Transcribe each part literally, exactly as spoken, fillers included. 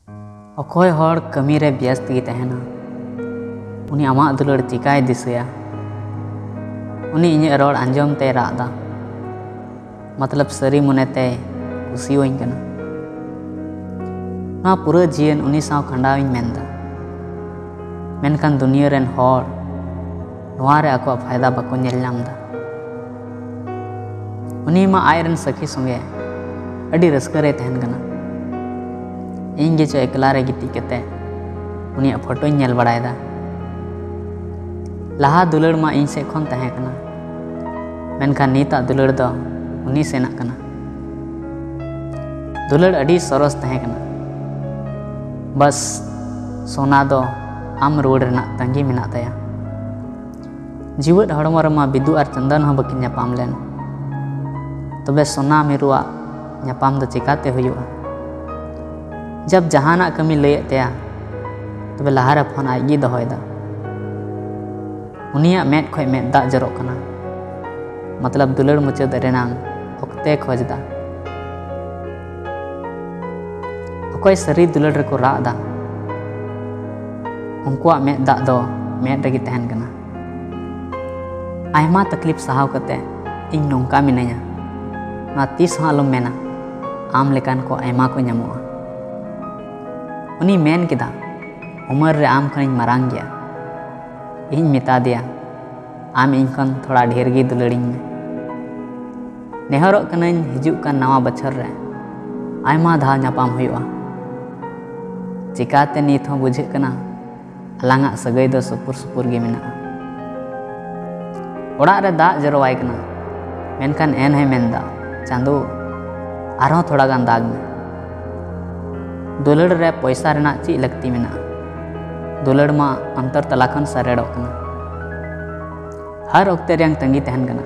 ᱚᱠᱚᱭ ᱦᱚᱲ ᱠᱟᱹᱢᱤ ᱨᱮ ᱵᱮᱥᱛ ᱜᱮ ᱛᱟᱦᱮᱱᱟ, ᱩᱱᱤ ᱟᱢᱟᱜ ᱫᱩᱞᱟᱹᱲ ᱪᱤᱠᱟᱭ ᱫᱤᱥᱟᱹᱭᱟ? ᱩᱱᱤ ᱤᱧᱟᱹᱜ ᱨᱚᱲ ᱟᱸᱡᱚᱢ ᱛᱮᱭ ᱨᱟᱜ ᱫᱟ, ᱢᱚᱛᱞᱚᱵ ᱥᱟᱹᱨᱤ ᱢᱚᱱᱮ ᱛᱮᱭ ᱠᱩᱥᱤᱭᱟᱹᱧ ᱠᱟᱱᱟ᱾ ᱱᱚᱣᱟ ᱯᱩᱨᱟᱹ ᱡᱤᱭᱚᱱ ᱩᱱᱤ ᱥᱟᱶ ᱠᱷᱟᱸᱰᱟᱣ ᱤᱧ ᱢᱮᱱᱫᱟ, ᱢᱮᱱᱠᱷᱟᱱ ᱫᱩᱱᱤᱭᱟᱹ ᱨᱮᱱ ᱦᱚᱲ ᱱᱚᱣᱟ ᱨᱮ ᱟᱠᱚᱣᱟᱜ ᱯᱷᱟᱭᱫᱟ ᱵᱟᱠᱚ ᱧᱮᱞ ᱧᱟᱢ ᱫᱟ᱾ ᱩᱱᱤ ᱢᱟ ᱟᱡ ᱨᱮᱱ ᱥᱟᱹᱠᱷᱤ ᱥᱚᱸᱜᱮ ᱟᱹᱰᱤ ᱨᱟᱹᱥᱠᱟᱹ ᱨᱮᱭ ᱛᱟᱦᱮᱱ ᱠᱟᱱᱟ᱾ ᱤᱧ ᱜᱮᱪᱚ ᱮᱠᱞᱟ ᱨᱮ ᱜᱤᱛᱤᱡ ᱠᱟᱛᱮ ᱩᱱᱤᱭᱟᱜ ᱯᱷᱳᱴᱳᱧ ᱧᱮᱞ ᱵᱟᱲᱟᱭᱮᱫᱟ᱾ ᱞᱟᱦᱟ ᱫᱩᱞᱟᱹᱲ ᱢᱟ ᱤᱧ ᱥᱮᱫ ᱠᱷᱚᱱ ᱛᱟᱦᱮᱸ ᱠᱟᱱᱟ, ᱢᱮᱱᱠᱷᱟᱱ ᱱᱤᱛᱟᱜ ᱫᱩᱞᱟᱹᱲ ᱫᱚ ᱩᱱᱤ ᱥᱮᱱᱟᱜ ᱠᱟᱱᱟ᱾ ᱫᱩᱞᱟᱹᱲ ᱟᱹᱰᱤ ᱥᱚᱨᱚᱥ ᱛᱟᱦᱮᱸ ᱠᱟᱱᱟ, ᱵᱟᱥ ᱥᱳᱱᱟ ᱫᱚ ᱟᱢ ᱨᱩᱣᱟᱹᱲ ᱨᱮᱱᱟᱜ ᱛᱟᱺᱜᱤ ᱢᱮᱱᱟᱜ ᱛᱟᱭᱟ᱾ ᱡᱤᱣᱮᱫ ᱦᱚᱲᱢᱚ ᱨᱮᱢᱟ ᱵᱤᱫᱩ ᱟᱨ ᱪᱚᱱᱫᱚᱱ ᱦᱚᱸ ᱵᱟᱹᱠᱤᱱ ᱧᱟᱯᱟᱢ ᱞᱮᱱ, ᱛᱚᱵᱮ ᱥᱳᱱᱟ ᱢᱤᱨᱩᱣᱟᱜ ᱧᱟᱯᱟᱢ ᱫᱚ ᱪᱮᱠᱟᱛᱮ ᱦᱩᱭᱩᱜᱼᱟ? ᱡᱟᱵ ᱡᱟᱦᱟᱱᱟᱜ ᱠᱟᱹᱢᱤ ᱞᱟᱹᱭᱮᱫ ᱛᱟᱭᱟ, ᱛᱚᱵᱮ ᱞᱟᱦᱟᱨᱮ ᱯᱷᱳᱱ ᱟᱡ ᱜᱮᱭ ᱫᱚᱦᱚᱭᱮᱫᱟ᱾ ᱩᱱᱤᱭᱟᱜ ᱢᱮᱫ ᱠᱷᱚᱱ ᱢᱮᱫ ᱫᱟᱜ ᱡᱚᱨᱚᱜ ᱠᱟᱱᱟ, ᱢᱚᱛᱞᱚᱵ ᱫᱩᱞᱟᱹᱲ ᱢᱩᱪᱟᱹᱫ ᱨᱮᱱᱟᱝ ᱚᱠᱛᱮ ᱠᱷᱚᱡᱽ ᱫᱟ᱾ ᱚᱠᱚᱭ ᱥᱟᱹᱨᱤ ᱫᱩᱞᱟᱹᱲ ᱨᱮᱠᱚ ᱨᱟᱜ ᱫᱟ, ᱩᱱᱠᱩᱣᱟᱜ ᱢᱮᱫ ᱫᱟᱜ ᱫᱚ ᱢᱮᱫ ᱨᱮᱜᱮ ᱛᱟᱦᱮᱱ ᱠᱟᱱᱟ᱾ ᱟᱭᱢᱟ ᱛᱟᱠᱞᱤᱯ ᱥᱟᱦᱟᱣ ᱠᱟᱛᱮ ᱤᱧ ᱱᱚᱝᱠᱟ ᱢᱤᱱᱟᱹᱧᱟ, ᱱᱚᱣᱟ ᱛᱤᱥ ᱦᱚᱸ ᱟᱞᱚᱢ ᱢᱮᱱᱟ, ᱟᱢ ᱞᱮᱠᱟᱱ ᱠᱚ ᱟᱭᱢᱟ ᱠᱚ ᱧᱟᱢᱚᱜᱼᱟ᱾ ᱩᱱᱤ ᱢᱮᱱ ᱠᱮᱫᱟ, ᱩᱢᱮᱨ ᱨᱮ ᱟᱢ ᱠᱷᱚᱱᱤᱧ ᱢᱟᱨᱟᱝ ᱜᱮᱭᱟ᱾ ᱤᱧ ᱢᱮᱛᱟ ᱫᱮᱭᱟ, ᱟᱢ ᱤᱧ ᱠᱷᱚᱱ ᱛᱷᱚᱲᱟ ᱰᱷᱮᱨ ᱜᱮ ᱫᱩᱞᱟᱹᱲᱤᱧ ᱢᱮ᱾ ᱱᱮᱦᱚᱨᱚᱜ ᱠᱟᱹᱱᱟᱹᱧ ᱦᱤᱡᱩᱜ ᱠᱟᱱ ᱱᱟᱣᱟ ᱵᱚᱪᱷᱚᱨ ᱨᱮ ᱟᱭᱢᱟ ᱫᱷᱟᱣ ᱧᱟᱯᱟᱢ ᱦᱩᱭᱩᱜᱼᱟ᱾ ᱪᱤᱠᱟᱛᱮ ᱱᱤᱛ ᱦᱚᱸ ᱵᱩᱡᱷᱟᱹᱜ ᱠᱟᱱᱟ ᱟᱞᱟᱝᱟᱜ ᱥᱟᱹᱜᱟᱹᱭ ᱫᱚ ᱥᱩᱯᱩᱨ ᱥᱩᱯᱩᱨ ᱜᱮ ᱢᱮᱱᱟᱜᱼᱟ᱾ ᱚᱲᱟᱜ ᱨᱮ ᱫᱟᱜ ᱡᱚᱨᱚᱣᱟᱭ ᱠᱟᱱᱟ, ᱢᱮᱱᱠᱷᱟᱱ ᱮᱱ ᱦᱚᱸᱭ ᱢᱮᱱᱫᱟ, ᱪᱟᱸᱫᱳ, ᱟᱨᱦᱚᱸ ᱛᱷᱚᱲᱟ ᱜᱟᱱ ᱫᱟᱜᱽ ᱢᱮ᱾ ᱫᱩᱞᱟᱹᱲ ᱨᱮ ᱯᱚᱭᱥᱟ ᱨᱮᱱᱟᱜ ᱪᱮᱫ ᱞᱟᱹᱠᱛᱤ ᱢᱮᱱᱟᱜᱼᱟ? ᱫᱩᱞᱟᱹᱲ ᱢᱟ ᱚᱱᱛᱚᱨ ᱛᱟᱞᱟ ᱠᱷᱚᱱ ᱥᱟᱨᱮᱲᱚᱜ ᱠᱟᱱᱟ᱾ ᱦᱟᱨ ᱚᱠᱛᱮ ᱨᱮᱭᱟᱝ ᱛᱟᱺᱜᱤ ᱛᱟᱦᱮᱱ ᱠᱟᱱᱟ᱾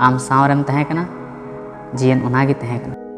ᱟᱢ ᱥᱟᱶ ᱨᱮᱢ ᱛᱟᱦᱮᱸ ᱠᱟᱱᱟ, ᱡᱤᱭᱚᱱ ᱚᱱᱟᱜᱮ ᱛᱟᱦᱮᱸ ᱠᱟᱱᱟ᱾